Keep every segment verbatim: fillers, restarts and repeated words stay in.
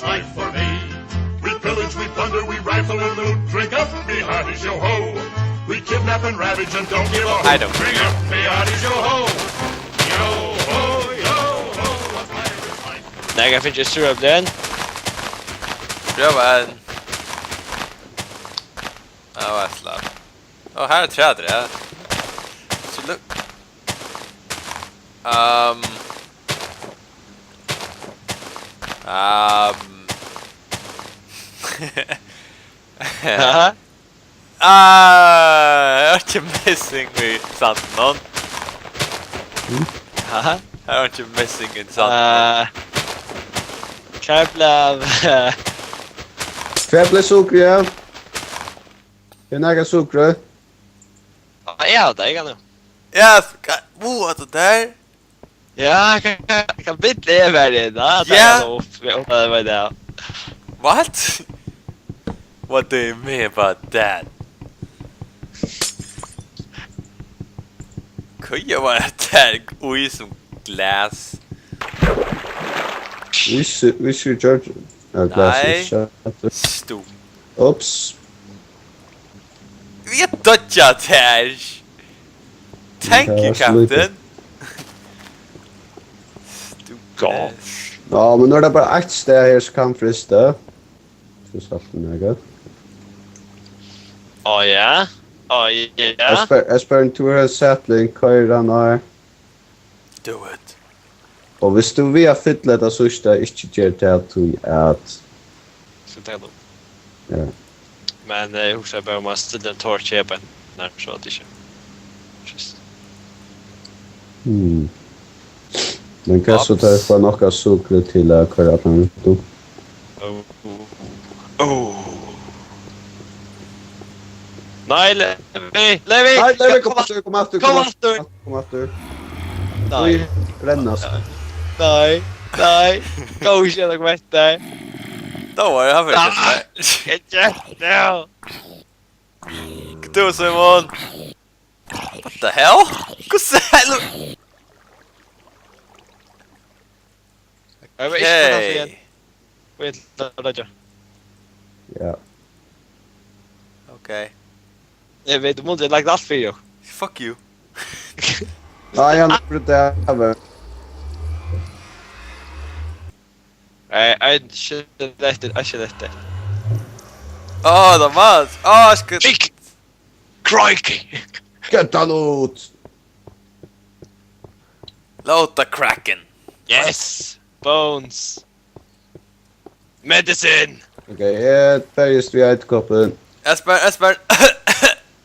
Life for me. We pillage, we plunder, we rifle and loot. Drink up, me hearties, yo ho. We kidnap and ravage and don't give a hoot. I don't. Drink up, me hearties, yo ho. Yo ho, yo ho. What's my life? Nakar fingið súrepli enn? Prøva enn. Ja, veit lat. Ó, her er træ, ja. Ikki lu-, um, um, Aha. Ah, eg havi ikki missing í sandinum. Mm. Aha. Eg havi ikki missing í sandinum. Ah. Hvar bleiv, eh, Hvar bleiv sukrið av? Er nakað sukur? Ja, eg havi tað, eg kann jú. Ja, skal, wow, hatta har. Ja, kann, kann, kann bylla eg vera í, da? Ja. Tað er lov. Eg opnar tað bara í dag. What? What do you mean about that? Hví var tað har í sum glas? Ís, ís í Georgia. Ja, glas er Nei. Shattered. Stum. Ups. Vit dodja tær. Thank you, Captain. Stupid ass. Ja, men nú er tað bara eitt stað her sum kann frista. So salta nakað. Á ja. Á ja. Espen, Espen, tú hevur sapling, koyr hann á. Do it. Og viss tú við at fylla hetta síðsta, ikki ger tað, tí at Skal taka tað. Ja. Men, eh, eg hugsaði bara um at stilla ein torch her bara, nei, so at ikki. Just. Hmm. Men hvat so, tá eg fái nokk av sukri til at koyra allan rundt um? Oh. Oh. Nei, Levi! Levi! Nei, Levi, kom aftur, kom aftur, kom aftur. Kom aftur. Nei. Oj, renna, sko. Nei, nei. Go, ikki at koma eftir. Don't worry, hann fer ikki eftir. Get down. Hvat tú, Simon? What the hell? Hvussu hell? Eg var ikki fann hann fyri. Vit lata leggja. Ja. Ok. Eg veit, um hon hevði lagt alt fyri, jo. Fuck you. Nei, hann brúkti av. Nei, ein skjeletti, ein skjeletti. Á, tað var, á, skjeletti. Big Crikey. Get hann út. Lóta Kraken. Yes. Bones. Medicine. Ok, eg berjist við edderkoppin. Espen, Espen.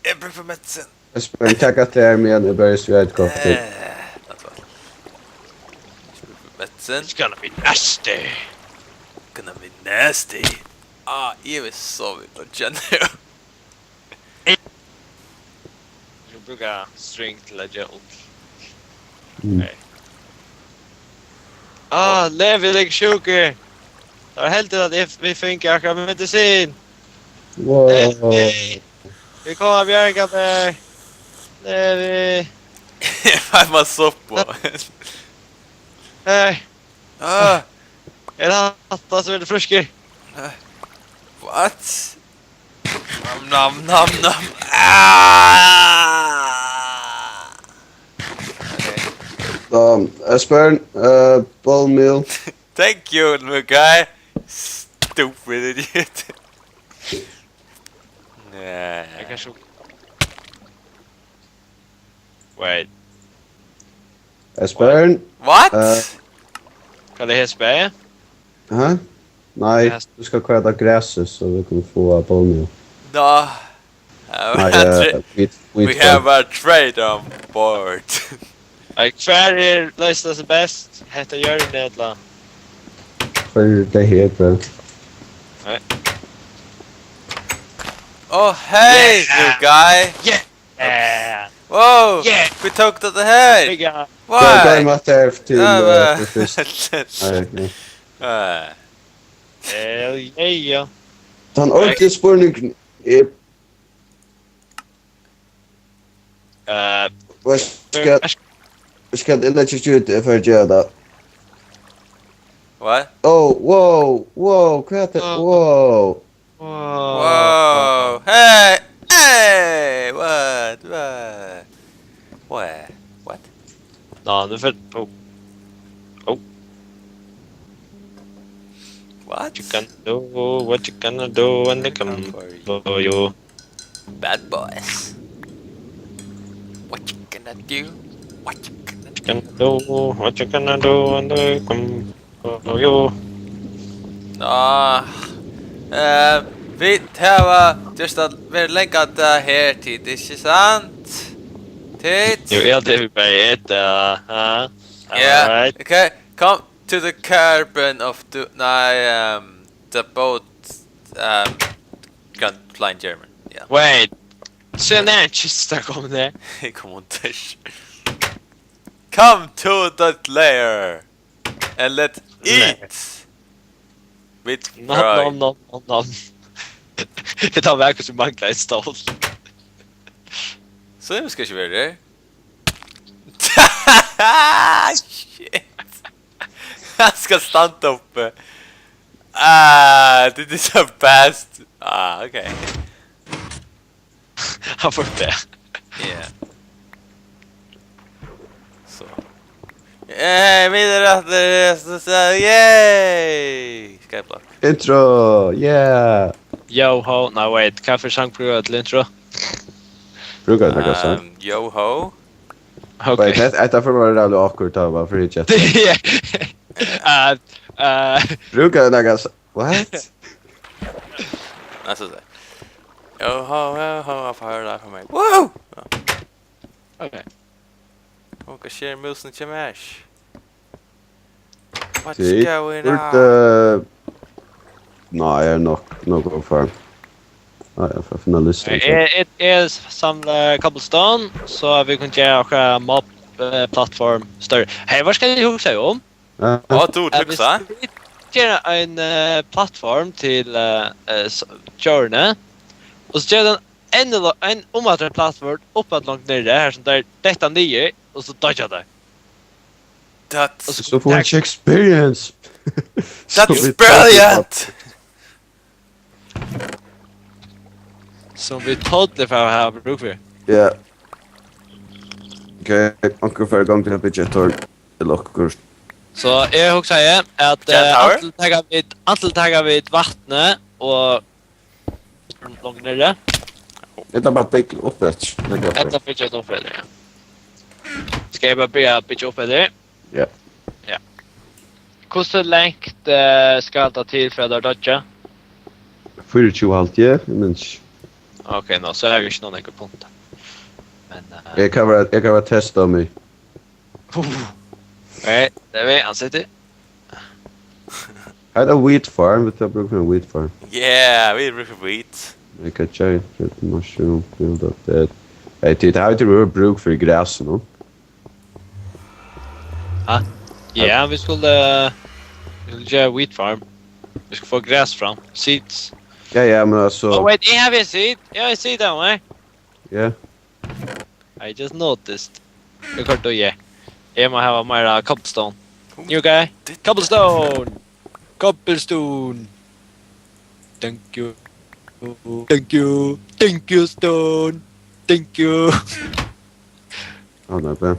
Eg brúki fyri medicine. Espen, tak aftur her, meðan eg berjist við edderkoppin. Eh, that's what. Eg brúki fyri medicine. It's gonna be nasty. Gonna be nasty. Ah, eg vil sova í kvøld, kjenni eg. Eg skal brúka string til at gera ull. Mm. Nei. Ah, Levi, eg eri sjúkur. Tað var heldigt at eg, vit fingu okkara medisin. Wow. Levi, vit koma at bjarga tær. Levi. Eg fái mær suppu. Hey. Ah. Er hatta sum er frískur? Ah. What? Nom, nom, nom, nom. Ah! Okay. Um, Esbern, uh, bone meal. Thank you, little guy. Stupid idiot. Nei. Eg kann sjá. Wait. Esbern? What? Uh, Hvat er hesbæði? Hæ? Nei, yes. Tú skal koyra tað grasið, so vit kunnu fáa bone meal. No. Uh, Nei, we have uh, tra- wheat, wheat we have farm. A trade on board. Nei, hvar er loysnast best? Hetta hjørnið ella? Hvar er tað her, bro? Nei. Oh, hey, yeah, little guy. Yeah. Oops. Yeah. Whoa. Yeah. We took to the head. Big guy. Why? Tað er gott at hava til, uh, uh, fyrst. Nei, nei. Uh. Hell yeah. Tann orðligi spurningurin er, uh, hvat skal, hvat skal eg leggja út, eg fari at gera tað. What? Oh, wow, wow, hvat er, wow. Wow. Hey! Hey! What? What? What? What? Nå, nu får... Oh. What? What you gonna do? What you gonna do when they come for you? Bad boys. What you gonna do? What you gonna do? Gonna do? What you gonna do when they come for you? Nå, eh, vit hava just at vera langa dag her til, ikki sant? Tit? Jo, ja, det vi bare et, uh, uh, Yeah, alright. Okay, come to the carbon of the, nei, um, the boat, um, Grand Flying German, yeah. Wait, så er det en kista kom det. Kom on, Tish. Come to that layer and let eat with Nom, pride. nom, nom, nom, nom. Det tar vekk hvis vi mangler en stol. Så det skal ikke være der. Shit. Han skal stande oppe. Ah, det er så best. Ah, okay. Han får det. Yeah. Så. Hey, videre etter, så, så, yay! Skyblock. Intro, yeah. Yo ho, nei, wait, hva for sang bruker jeg til intro? Brukar du nakað sånt? Um, yo ho. Ok. Wait, hetta, hetta fer at vera ræðuliga awkward, tá bara fyri chat. Uh, uh, Brukar du nakað sånt? What? Nei, så, så. Yo ho, yo ho, jeg får høre det for meg. Wow! ok. Og hva skjer, musen kommer her? What's Tí going burt, on? eh, nei, er nokk, nokk of far. Nei, eg får finna lista. Jeg, jeg, jeg samler cobblestone, så vi kan gjøre akkurat mob eh, plattform større. Hei, hva skal jeg huske om? Ja. Å, du Eh, hvis tryksa? Vi gjør en eh, plattform til uh, uh, hjørnet, og så gjør den en, en omvendt plattform opp at langt nede, her som der dette nye, og så dodger det. That's, Så får man ikke experience. that's brilliant! Som vi totally får ha bruk for. Ja. Ok, onkur fer í gongd til at byggja eitt tårn. Til okkur. Så jeg husker jeg at Jan uh, Tower? Antil tar vi, Antil tar vi vatnet og langt nede. Eg tar bara bygg upp eftir. Ella byggja opp etter, ja. Skal jeg bare bygge, bygge opp etter? Ja. Ja. Hvordan lengt uh, skal det til for å dodge? Fýraogtjúgu haldi eg, eg minnist. Ok, nå så er vi ikke noen enkel punkt. Men uh, Eg kann vera, eg kann vera testa meg. Ok, det er vi, han sitter. Her er wheat farm, vit hava brúk fyri ein wheat farm. Yeah, we repeat. Make a giant red mushroom, build up that. Hey, tit, har er brúk fyri gras nú. Ja, vi skulle, vi skulle gjøre wheat farm. Vi skal få gras fram. Seeds. Ja, ja, men altså, Oh wait, jeg har en seed. Jeg har en seed av meg. Ja. I just noticed. Det er klart, ja. Jeg må ha mer cobblestone. New guy. Cobblestone! Cobblestone! Thank you. Thank you. Thank you, stone. Thank you. Ja, det er bra.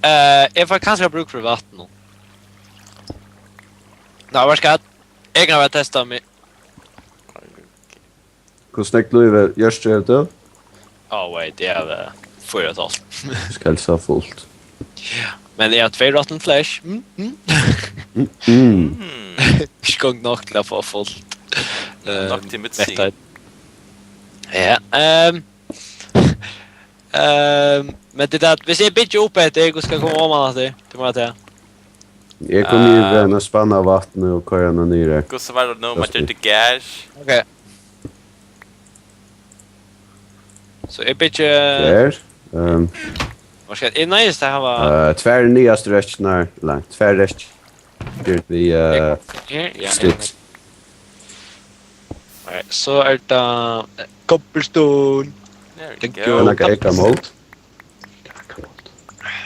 Eh, jeg får kanskje bruke for vann nå. Nå, hva skal jeg? Jeg kan bare teste meg. Hvussu nógv lív er hjørtu, hevur tú? Oh wait, det er uh, fire og et halvt. Skal sa fullt. Men jeg har två rotten flesh. Mm, mm. Mm. Ikke nok til å få fullt. Eh, Nok til medisin. Mettet. Ja. Um, um, men det der, hvis jeg bygger opp etter, jeg skal komme om han etter. Det må jeg ta. Eg kom í við eina spann av vatni og koyra hana niður her. Hvussu var det nå, man gjør det gær? Okay. Så jeg bygger... Her. Um, Hva skal jeg... Nei, just det her var... uh, tvær niðastu reskjurnar, nei, tvær reskjur við uh, Her, ja, sticks. Alright, så er det cobblestone. There we Thank go. you. Og nakað ekka mold. Ekka mold.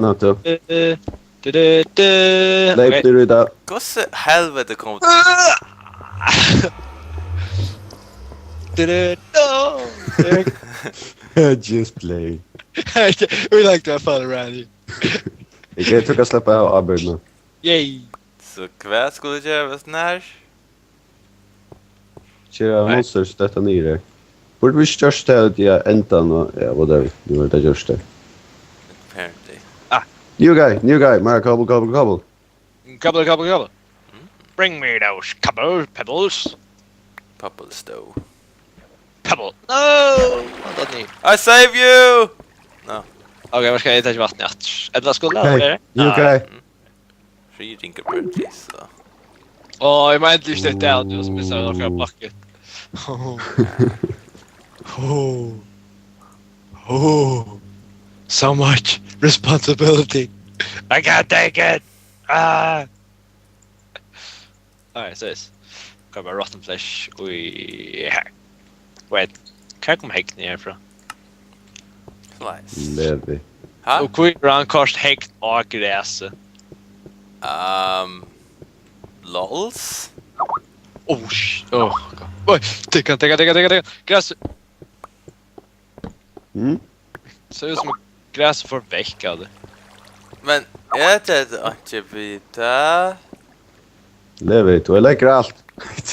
Nei, nei, tú. Du, du, du, du. Leyp Ok. Niður í tað. Hvussu helviti kom Du, du, du. Just play. We like to have fun around here. Eg kann, tú kanst sleppa av ábyrgdina. Yay. So hvat skulu vit gera við hesum her? Gera Nei. Monsters detta niður her. Burdu vit ikki gjørt tað út í endan og, ja, whatever. Nú er tað gjørt tað. Apparently. New guy, new guy. Meira cobble, cobble, cobble. Cobble, cobble, cobble. Bring me those cobble pebbles. Pebbles though. Pebble. No! Hann datt niður. I save you! Ok, hvar skal eg taka vatn aftur? Ella skulu Hey, vera? new guy. Reading apparently, so. Oh, eg meini, you stepped down, you missed out on your bucket. Oh. Oh. Oh. So much responsibility. I can't take it. Ah. Alright, so it's got my rotten flesh. We hack. Wait, hvar kom hegnið her frá? Nice. Levi. Ha? Og hví er hann koyrt hegn á grasi? Um, lols? Oh, sh- oh, god. Oj, tikka, tikka, tikka, tikka, tikka. Gras. Mm? Ser ut som gras får vekk av det. Men er tað ikki vita? Levi, tú er lekkur alt.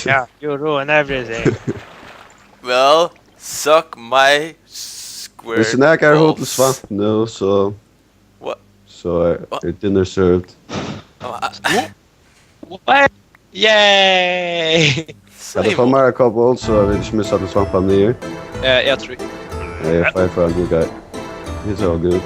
Yeah, you ruin everything. Well, suck my square Hvis du nekar hod til balls. Svamp nú, so, What? so er, er dinner served. Oh, What? Yay! Ja, det får meira cobble, so vit ikki missa til Svamp niður. Eh, jeg tror Hey, fire for a new guy. He's all good.